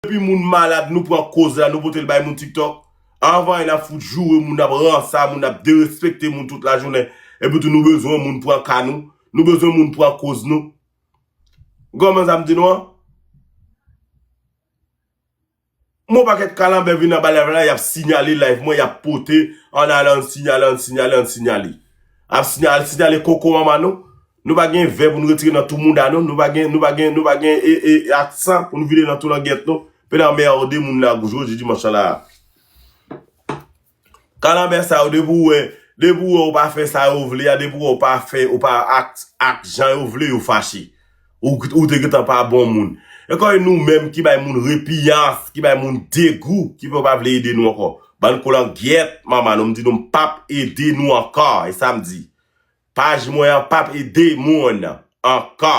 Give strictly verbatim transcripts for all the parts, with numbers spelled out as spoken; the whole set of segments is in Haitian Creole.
Depi moun malad, nou pran koz la, nou pote l bay moun TikTok. Anvan, n ap fout joure moun, n ap ransa moun, n ap derespekte moun tout lajounen. Epi tou, nou bezwen moun pran ka nou. Nou bezwen moun pran koz nou. Kòman sa m di nou an? Mwen pakèt kalanbè vin anba live la, y ap siyale live mwen, y ap pote, ann ale, ann siyale, ann siyale, ann siyale. Ap siyale, siyale koko manman nou. Nou pa gen vè pou nou retire nan tou mouda nou. Nou pa gen, nou pa gen, nou pa gen e, e, aksan pou nou vide nan tou langyèt nou. Pe nan merde moun la, jodi dimanch la. Kalanbè sa yo, depi w wè, depi w wè w pa fè sa yo vle a, depi w wè w pa fè, w pa ak, ak jan yo vle, yo fache. Ou, ou te gentan pa bon moun. E kòm nou menm ki bay moun repiyans, ki bay moun degou, ki fè w pa vle ede nou ankò. Bann kolangyèt, manman nou, m di nou, m p ap ede nou ankò. E sa m di. Paj mwen an p ap ede moun ankò.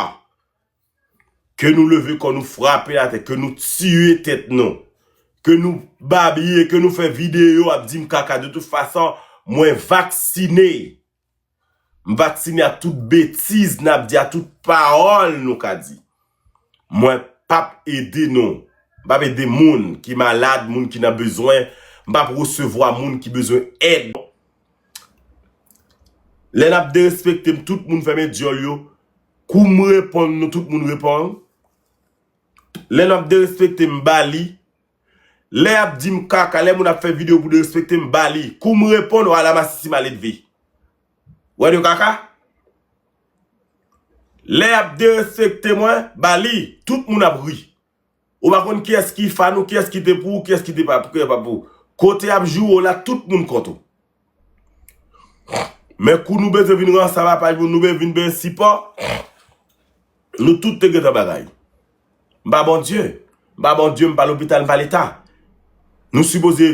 Ke nou leve kò nou frape atè, ke nou tiye tèt nou, ke nou babye, ke nou fè videyo ap di m kaka. De tout fason, mwen vaksine. M vaksine ak tout betiz n ap di, ak tout pawòl nou ka di. Mwen p ap ede nou. M p ap ede moun ki malad, moun ki nan bezwen. M p ap resevwa moun ki bezwen èd. Lè n ap derespekte m, tout moun fèmen dyòl yo. Kou m reponn nou, tout moun reponn. Lè n ap derespekte m, ba li. Lè y ap di m kaka, lè moun ap fè videyo pou derespekte m, ba li. Kou m reponn, wala masisi maledve. Wè de kaka? Lè y ap derespekte mwen, ba li. Tout moun ap ri. Ou pa konn kiyès ki fan ou, kiyès ki te pou ou, kiyès ki te pa, ki pa pou ou. Kote y ap joure w la, tout moun kont ou. Men kou nou bezwen vin ranse a paj moun, nou bezwen vin benyen sipò, nou tout te gentan bagay. M pa Bondye. M pa Bondye, m pa lopital, m pa Leta. Nou sipoze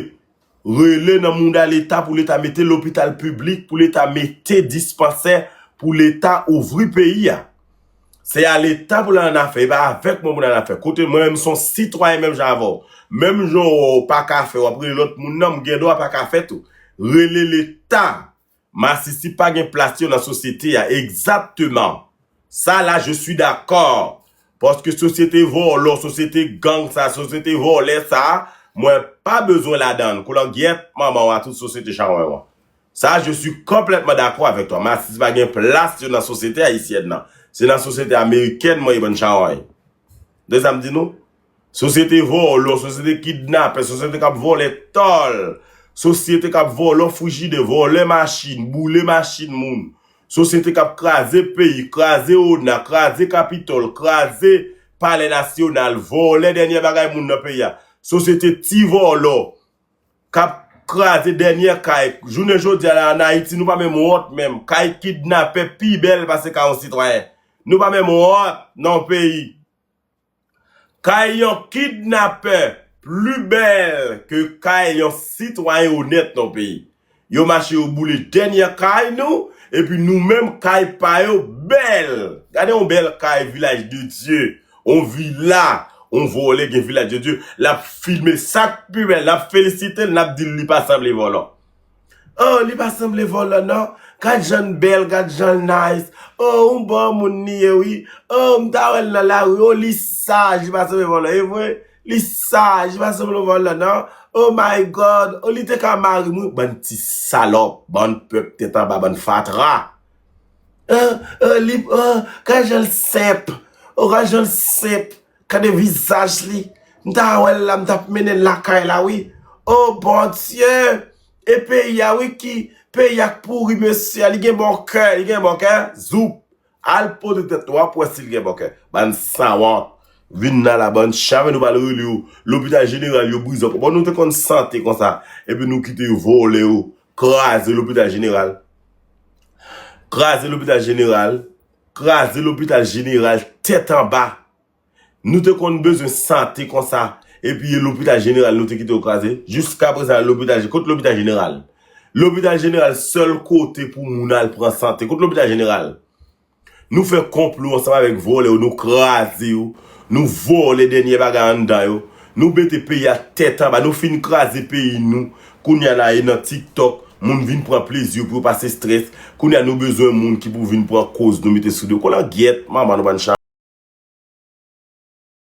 rele nan mouda Leta pou Leta mete lopital piblik, pou Leta mete dispansè, pou Leta ouvri peyi a. Se a Leta pou l al annafè, e pa avèk mwen pou l al annafè. Kote mwen menm, m se yon sitwayen menm jan avè w. Menm jan w pa ka fè, w ap rele lòt moun nan, m gen dwa pa ka fè tou. Rele Leta. Masisi pa gen plas yo nan sosyete a. Egzakteman. Sa la, je suis d'accord. Paske sosyete vòlò, sosyete gang sa, sosyete vòlè sa, mwen pa bezwen ladan l. Koulangyèt manman w a tout sosyete chawony w an. Sa, je suis complètement d'accord avec toi. Masisi pa gen plas yo nan sosyete ayisyèn nan. Se nan sosyete amerikèn mwen ye bann chawony. De sa m di nou? Sosyete vòlò, sosyete kidnapè, sosyete k ap vòlè tòl, sosyete k ap vòlò frijidè, vòlè machin, boule machin moun, sosyete k ap kraze peyi, kraze ona, kraze kapitòl, kraze palè nasyonal, vòlè dènyè bagay moun nan peyi a, sosyete ti vòlò k ap kraze dènyè kay. Jounen jodi a la, ann Ayiti, nou pa menm wont menm. Kay kidnapè pi bèl pase kay yon sitwayen. Nou pa menm wont nan yon peyi. Kay yon kidnapè pli bèl ke kay yon sitwayen onèt nan yon peyi. Yo mache, yo boule dènyè kay nou, epi nou menm, kay pa yo bèl. Gade yon bèl kay, Vilaj de Dye, yon vila, yon vòlè gen Vilaj de Dye, l ap filme l, sa k pi bèl, n ap felisite l, n ap di l li pa sanble vòlò. Oh, li pa sanble vòlò, non. Gad jan l bèl, gad jan l nice. Oh, yon bon moun li ye, wi. Oh, m ta wè l nan lari. Oh, li saj, li pa sanble vòlò, e vre? Li saj, li pa sanble vòlò, non. Oh my God. Oh, li te ka mari m, wi. Bann ti salòp, bann pèp tèt anba, bann fatra. Oh, oh, li, oh, gad jan l senp. Oh, gad jan l senp. Gade vizaj li. M ta wè l la, m t ap mennen l lakay la, wi. Oh, Bondye! E peyi a, wi, ki peyi a k pouri, mesye a. Li gen bon kè, li gen bon kè. Zoup. Al poze tèt nou, w ap wè si l gen bon kè. Bann sanwont. Vin nan la, bann chame, nou pral rele yo. Lopital jeneral, yo brize ankò. Bon, nou te konn sante konsa. Epi nou kite yo vòlè yo. Kraze lopital jeneral. Kraze lopital jeneral. Kraze lopital jeneral tèt anba. Nou te konn bezwen sante konsa, epi e lopital jeneral nou te kite yo kraze. Jiska prezan, lopital, kot lopital jeneral? Lopital jeneral, sèl kote pou moun al pran sante. Kot lopital jeneral? Nou fè konplo ansanm avèk vòlè yo, nou kraze yo, nou vòlè dènyè bagay anndan yo, nou mete peyi a tèt anba, nou fin kraze peyi nou. Kounye a la, e nan TikTok, moun vin pran plezi yo pou yo pase estrès. Kounye a, nou bezwen moun ki pou vin pran koz nou mete sou do. Kolangyèt manman nou bann chan.